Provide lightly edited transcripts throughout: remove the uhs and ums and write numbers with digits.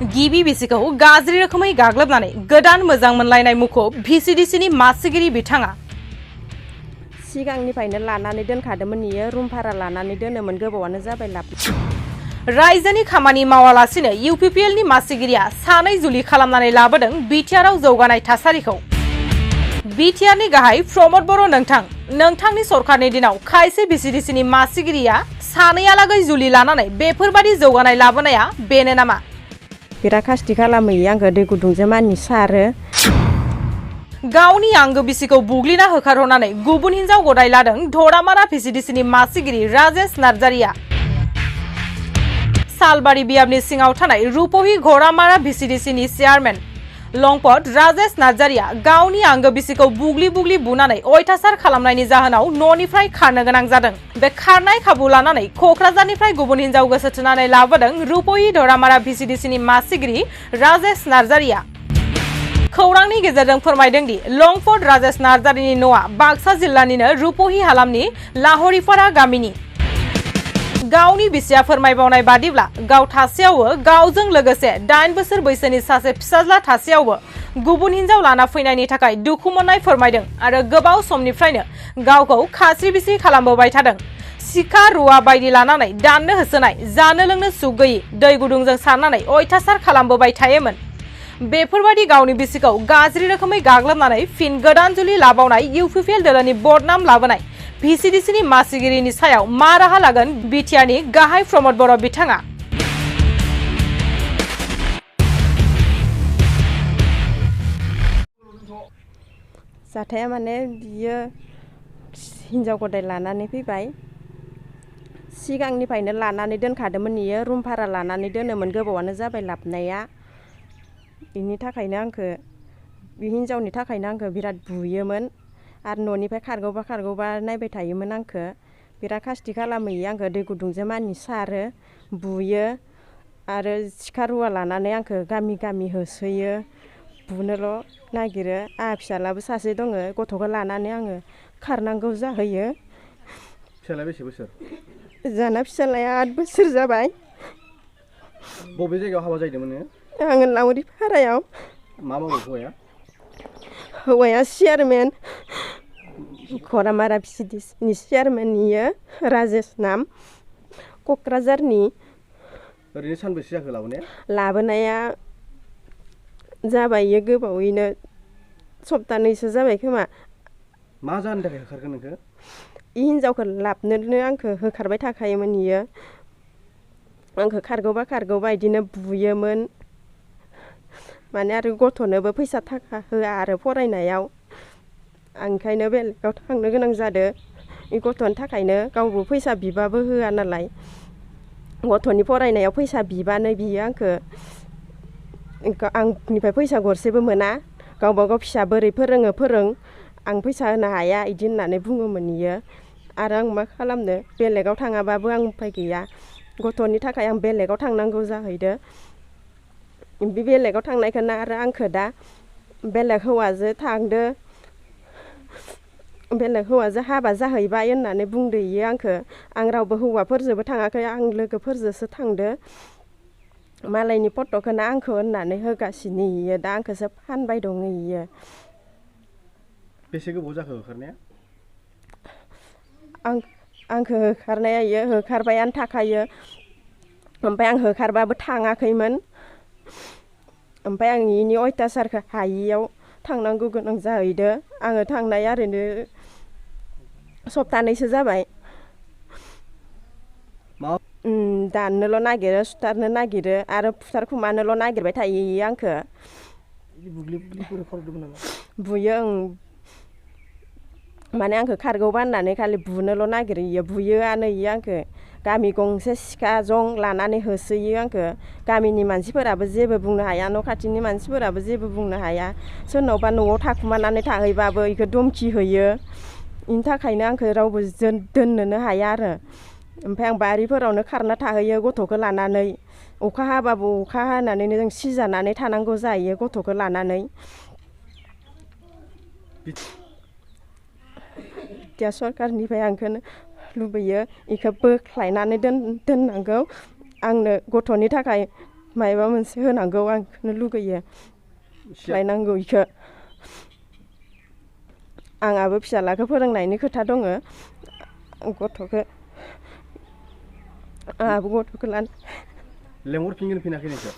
गिबि बिसिखौ गाज्रि रोखोमै गाग्लोबनानै गोदान मोजां मोनलायनाय मुखुब भिसिडिसिनि मासिगिरि बिथाङा सिगांनिफ्रायनो लानानै दोनखादोंमोन इयो रुम भारा लानानै दोनोमोन गोबावानो जाबाय लाब रायजोनि खामानि मावालासिनो इउपिपिएलनि मासिगिरिया सानै जुलि खालामनानै लाबोदों बिटिआरआव जौगानाय थासारिखौ बिटिआरनि गाहाय प्रमद बर' नोंथांनि सरकारनि दिनाव खायसे भिसिडिसिनि मासिगिरिया सानैयालागै जुलि लानानै बेफोरबादि जौगानाय लाबोनाया बेनो नामा बिराद खास्ति खालामो आंखौ दै गुदुंजों मानि सारो गावनि आंगो बिसिखौ बुग्लिना होखारहरनानै गुबुन हिनजाव गदाय लादों धरामारा भिसिडिसिनि मासिगिरि राजेश नार्जारिया सालबारि बियाबनि सिङाव थानाय रुपहि घरामारा भिसिडिसिनि चेयारमेन लंपट राजेश नार्जारिया गावनि आंगो बिसिखौ बुग्लि बुनानै अयथासार खालामनायनि जाहोनाव न'निफ्राय खारनो गोनां जादों बे खारनाय खाबु लानानै क'क्राझारनिफ्राय गुबुन हिनजाव गोसो थोनानै लाबोदों रुपहि धरामारा भिसिडिसिनि मासिगिरि राजेश नार्जारिया खौरांनि गेजेरजों फोरमायदों दि लंपट राजेश नार्जारिनि न'आ बाक्सा जिल्लानिनो रुपहि हालामनि लाहरिपारा गामिनि गावनि बिसिया फोरमायबावनाय बादिब्ला गाव थासेयावबो गावजों लोगोसे 8 बोसोर बैसोनि सासे फिसाज्ला थासेयावबो गुबुन हिनजाव लाना फैनायनि थाखाय दुखु मोननाय फोरमायदों आरो गोबाव समनिफ्रायनो गावखौ खास्रि बिस्रि खालामबोबाय थादों सिखा रुवा बायदि लानानै दाननो होसोनाय जानो लोंनो सुख गैयि दै गुदुंजों सारनानै अयथासार खालामबोबाय थायोमोन बेफोरबादि गावनि बिसिखौ गाज्रि रोखोमै गाग्लोबनानै फिन गोदान जुलि लाबावनाय इउपिपिएल दोलोनि बदनाम लाबोनाय भिसिडिसिनि मासिगिरिनि सायाव मा राहा लागोन बिटिआरनि गाहाय प्रमद बर' बिथाङा जाथाया माने बियो हिनजाव गदाय लानानै फैबाय सिगांनिफ्रायनो लानानै दोनखादोंमोन इयो रुम भारा लानानै दोनोमोन गोबावानो जाबाय लाबनाया बिनि थाखायनो आंखौ बे हिनजावनि थाखायनो आंखौ बिराद बुयोमोन आरो न'निफ्राय खारगौबा नायबाय थायोमोन आंखौ बिराद खास्ति खालामो आंखौ दै गुदुंजों मानि सारो बुयो आरो सिखा रुवा लानानै आंखौ गामि होसोयो बुनोल' नागिरो आंहा फिसालाबो सासे दङ गथ'खौ लानानै आङो खारनांगौ जाहैयो फिसालाया बेसे बोसोर जाना फिसालाया 8 बोसोर जाबाय बबे जायगायाव हाबा जाहैदोंमोन आङो लावरिपारायाव मा मावो हौवाया चेयारमेन घरामारा भिसिडिसिनि चेयारमेन इयो राजेश नाम क'क्राझारनि ओरैनो सानबेसे जाखो लाबोनाया जाबाय गोबावैनो सप्तानैसो जाबाय खोमा मा जानो थाखाय होखारखो नोंखो हिनजावखौ लाबनोनो आंखौ होखारबाय थाखायोमोन इयो आंखौ खारगौबा बिदिनो बुयोमोन माने आरो गथ'नोबो फैसा थाखा होआ आरो फरायनायाव आं ओंखायनो बेलेगाव थांनो गोनां जादों बे गथ'नि थाखायनो गावबो फैसा बिबाबो होआ नालाय गथ'नि फरायनायाव फैसा बिबानो बियो आंखौ आंनिफ्राय फैसा गरसेबो मोना गावबा गाव फिसा बोरै फोरों आं फैसा होनो हाया बिदि होननानै बुङोमोन इयो आरो आं मा खालामनो बेलेगाव थाङाबाबो आं उफाय गैया गथ'नि थाखाय आं बेलेगाव थांनांगौ जाहैदो बे बेलेगाव थांनायखौनो आरो आंखौ दा बेलेग हौवाजों हाबा जाहैबाय होननानै बुंदो इयो आंखौ आं रावबो हौवाफोरजोंबो थाङाखै आं लोगोफोरजोंसो थांदो मालायनि फट'खौनो आंखौ होननानै होगासिनो इयो दा आंखौसो फानबाय दङ इयो बेसे गोबाव जाखो होखारनाया आंखौ होखारनाया इयो होखारबायानो थाखायो ओमफ्राय आं होखारबाबो थाङाखैमोन ओमफ्राय आं इनि अयथासारखौ हायियाव थांनांगौ गोनां जाहैदो आङो थांनाया ओरैनो सप्तानैसो जाबाय दाननोल' नागिरो सुथारनो नागिरो आरो फुथारखुमानोल' नागिरबाय थायो आंखौ बुयो माने आंखौ खारगौबा होननानै खालि बुनोल' नागिरो बुयोआनो आंखौ गामि गंसे सिखा जं लानानै होसोयो आंखौ गामिनि मानसिफोराबो जेबो बुंनो हाया न' खाथिनि मानसिफोराबो जेबो बुंनो हाया सोरनावबा न'आव थाखुमानानै थाहैबाबो बेखौ धमखि होयो बेनि थाखायनो आंखौ रावबो दोननोनो हाया आरो ओमफ्राय आं बारिफोरावनो खारना थाहैयो गथ'खौ लानानै अखा हाबाबो अखा हानानैनो जों सिजानानै थानांगौ जायो गथ'खौ लानानै सरकारनिफ्राय आं बेखौनो लुबैयो बेखौ बोख्लायनानै दोननांगौ आंनो गथ'नि थाखाय मायबा मोनसे होनांगौ आं बेखौनो लुगैयो लायनांगौ इखो आंहाबो फिसालाखौ फोरोंनायनि खोथा दङ गथ'खौ आंहाबो गथ'खौ लानो लेंहरफिनगोन फैनाखै नोंसोर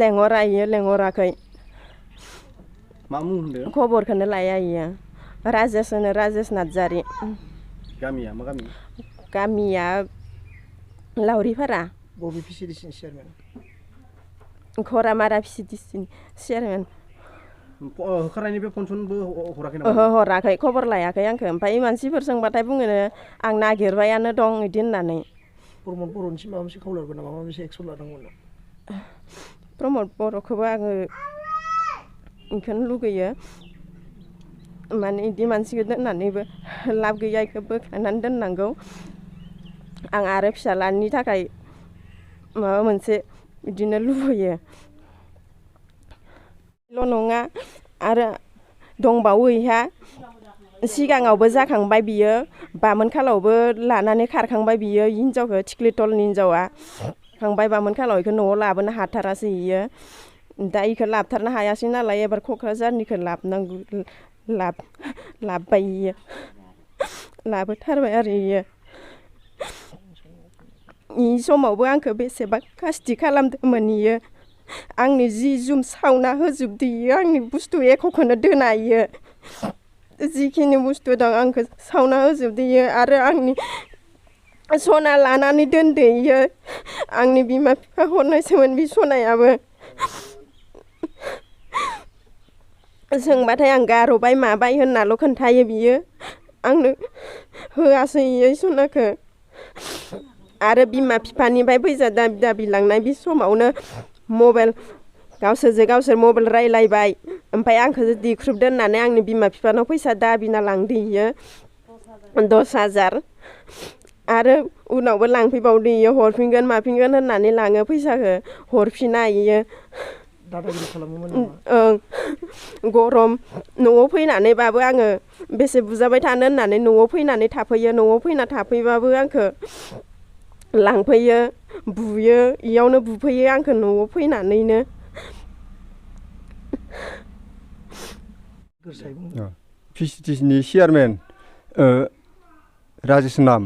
लेंहरा इयो लेंहराखै मा मुं होनदों खबरखौनो लाया इयो राजेश होनो राजेश नार्जारि गामिया मा गामि गामिया लावरिपारा बबे पिसिडिसिनि चेयारमेन खरामारा पिसिडिसिनि चेयारमेन होखारनायनि बे फनसनबो हराखै नामा ओहो हराखै खबर लायाखै आंखौ ओमफ्राय मानसिफोर सोंबाथाय बुङोनो आं नागिरबायानो दं बिदि होननानै प्रमद बर'निसिम माबा मोनसे खावलायगोन नामा माबा मोनसे एक्सन लानांगौमोन ना प्रमद बर'खौबो आङो बेखौनो लुगैयो माने बिदि मानसिखौ दोननानैबो लाब गैया बेखौ बोख्लायनानै दोननांगौ आं आरो फिसालानि थाखाय माबा मोनसे बिदिनो लुबैयो ल' नङा आरो दंबावो इहा सिगाङावबो जाखांबाय बियो बामोनखालावबो लानानै खारखांबाय बियो हिन्जावखौ थिख्लिटलनि हिन्जावा खांबाय बामोनखालाव बेखौ न'आव लाबोनो हाथारासै इयो दा इखौ लाबथारनो हायासै नालाय एबार क'क्राझारनिखौ लाबोनांगौ लाबबाय इयो लाबोथारबाय आरो इयो इ समावबो आंखौ बेसेबा खास्ति खालामदोंमोन इयो आंनि जि जुम सावना होजोबदो इयो आंनि बुस्थु एक'खौनो दोना इयो जिखिनि बुस्थु दं आंखौ सावना होजोबदो इयो आरो आंनि सना लानानै दोनदो इयो आंनि बिमा बिफा हरनायसोमोन बे सनायाबो सोंबाथाय आं गार'बाय माबाय होननाल' खोन्थायो बियो आंनो होआसै इयो सनाखौ आरो बिमा बिफानिफ्राय फैसा दाबि दाबि लांनाय बे समावनो मबाइल गावसोरजों गावसोर मबाइल रायलायबाय ओमफ्राय आंखौ दिख्रुबदो होननानै आंनि बिमा बिफानाव फैसा दाबिना लांदो इयो 10,000 आरो उनावबो लांफैबावदो इयो हरफिनगोन माफिनगोन होननानै लाङो फैसाखौ हरफिना इयो दादागिरि खालामोमोन नामा ओं गरम न'आव फैनानैबाबो आङो बेसे बुजाबाय थानो होननानै न'आव फैनानै थाफैयो न'आव फैना थाफैबाबो आंखौ लांफैयो बुयो इयावनो बुफैयो आंखौ न'आव फैनानैनो पिसिडिसिनि चेयारमेन राजेश नाम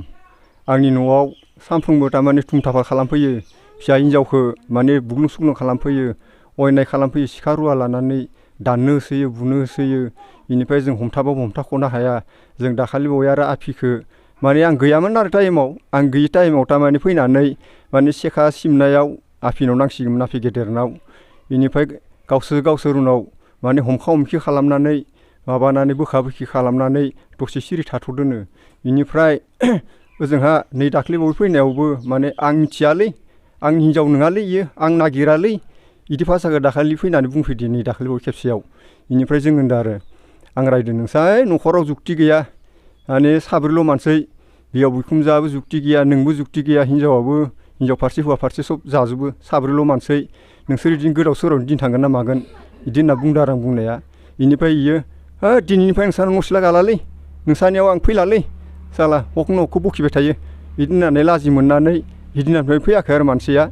आंनि न'आव सानफ्रोमबो थारमाने थुमथाफा खालामफैयो फिसा हिन्जावखौ माने बुग्लुं सुग्लुं खालामफैयो अयनाय खालामफैयो सिखा रुवा लानानै दाननो होसोयो बुनो होसोयो बेनिफ्राय जों हमथाबाबो हमथाख'नो हाया जों दाखालि बावै आरो आफिखौ माने आं गैयामोन आरो टाइमाव आं गैयि टाइमाव थारमाने फैनानै माने सेखा सिमनायाव आफिनाव नांसिगौमोन आफि गेदेरनाव बेनिफ्राय गावसोर उनाव माने हमखा हमखि खालामनानै माबानानै बोखा बोखि खालामनानै दसे सिरि थाथ'दोनो बेनिफ्राय ओजोंहा नै दाख्लैबावै फैनायावबो माने आं मिथियालै आं हिन्जाव नङालै इयो आं नागिरालै इदि भाषाखौ दाखालि फैनानै बुंफैदो नै दाखालिबावै खेबसेयाव बेनिफ्राय जों होनदों आरो आं रायदों नोंसाय न'खराव जुक्ति गैया माने साब्रैल' मानसै बिहाव बिखुनजोआबो जुक्ति गैया नोंबो जुक्ति गैया हिन्जावाबो हिन्जाव फारसे हौवा फारसे सब जाजोबो साब्रैल' मानसै नोंसोर बिदिनो गोदाव सोरावनो दिन थांगोन ना मागोन बिदि होनना बुंदों आरो आं बुंनाया बेनिफ्राय इयो दिनैनिफ्राय नोंसानाव न'सिला गालालै नोंसानियाव आं फैलालै साला हक न'खौ बखिबाय थायो बिदि होननानै लाजि मोननानै हिदिनानिफ्राय फैयाखै आरो मानसिया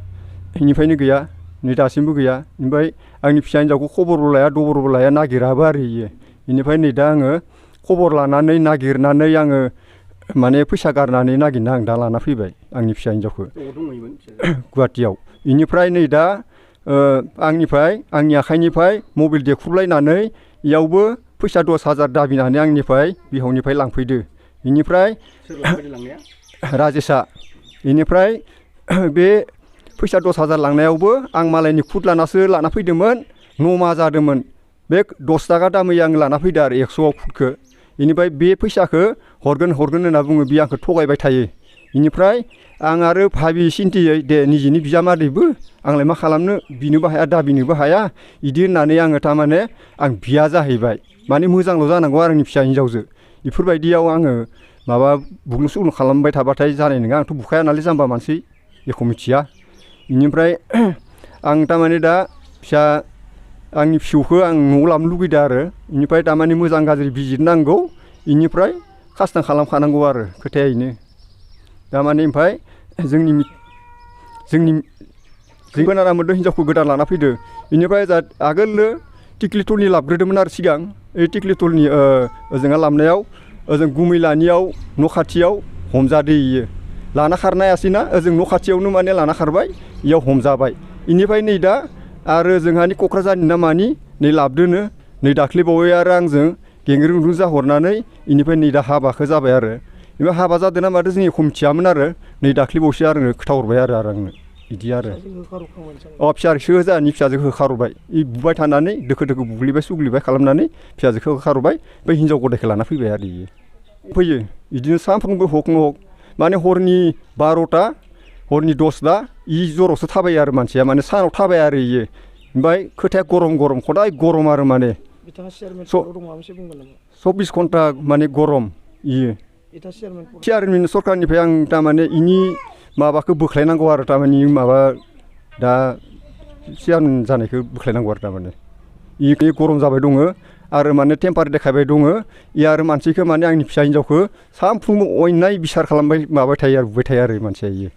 बेनिफ्रायनो गैया नै दासिमबो गैया ओमफ्राय आंनि फिसा हिन्जावखौ खबरबो लाया दबरबो लाया नागिराबो आरो इयो बेनिफ्राय नै दा आङो खबर लानानै नागिरनानै आङो माने फैसा गारनानै नागिरना आं दा लाना फैबाय आंनि फिसा हिन्जावखौ गुवाहाटियाव बेनिफ्राय नै दा आंनि आखाइनिफ्राय मबाइल देख्रुबलायनानै इयावबो फैसा 10,000 दाबिनानै आंनिफ्राय बिहावनिफ्राय लांफैदो बेनिफ्राय राजेशआ बेनिफ्राय बे फैसा 10,000 लांनायावबो आं मालायनि खुद लानासो लाना फैदोंमोन नमा जादोंमोन बे 10 थाखा दामै आं लाना फैदो आरो 100आव खुदखौ बेनिफ्राय बे फैसाखौ हरगोन होनना बुङो बे आंखौ थगायबाय थायो बेनिफ्राय आं आरो भाबि सिन्थियै दे निजिनि बिजामादैबो आंलाय मा खालामनो बिनोबो हाया दाबिनोबो हाया बिदि होननानै आङो थारमाने आं बिया जाहैबाय माने मोजांल' जानांगौ आरो आंनि फिसा हिन्जावजो बेफोरबायदियाव आङो माबा बुग्लुं सुग्लुं खालामबाय थाबाथाय जानाय नङा आंथ' बुखाया नालाय जाम्बा मानसि एख' मिथिया बेनिफ्राय आं थारमाने दा आंनि फिसौखौ आं न'आव लाबोनो लुगैदों आरो बेनिफ्राय थारमाने मोजां गाज्रि बिजिरनांगौ बेनिफ्राय खासना खालामखानांगौ आरो खोथाया बेनो थारमाने ओमफ्राय जोंनि खोनाना मोन्दों हिनजावखौ गोदान लाना फैदो बेनिफ्राय जा आगोलनो टिक्लिटलनि लाबग्रोदोंमोन आरो सिगां ओइ टिक्लिटलनि ओजोंहा लाबनायाव ओजों गुमैलानियाव न' खाथियाव हमजादो इयो लाना खारनायासैना ओजों न' खाथियावनो माने लाना खारबाय इयाव हमजाबाय इनिफ्राय नै दा आरो जोंहानि क'क्राझारनि ना मानि नै लाबदोनो नै दाख्लैबावै आरो आंजों गेंग्रुं जाहरनानै इनिफ्राय नै दा हाबाखौ जाबाय आरो ओमफ्राय हाबा जादों ना मादों जों एख मिथियामोन आरो नै दाख्लैबावसो आरो खोथा हरबाय आरो आंनो बिदि आरो फिसाजो जोंहानि फिसाजोखौ होखारबाय बुबाय थानानै दोखो दोखो बुग्लिबाय सुग्लिबाय खालामनानै फिसाजोखौ होखारबाय बै हिनजाव गदायखौ लाना फैबाय आरो इयो फैयो बिदिनो सानफ्रोमबो हक न' हक माने हरनि 12टा हरनि 10टा इ जरावसो थाबायो आरो मानसिया माने सानाव थाबाया आरो इयो ओमफ्राय खोथाया गरम खदाय गरम आरो माने 24 घन्टा माने गरम इयो चेयारमेन सरकारनिफ्राय आं थारमाने इनि माबाखौ बोख्लायनांगौ आरो थारमाने माबा दा चेयारमेन जानायखौ बोख्लायनांगौ आरो थारमाने इ गरम जाबाय दङ आरो माने टेम्पार देखायबाय दङ इ आरो मानसिखौ माने आंनि फिसा हिनजावखौ सानफ्रोमबो अयनाय बिसार खालामबाय माबाय थायो आरो बुबाय थायो आरो मानसिया इयो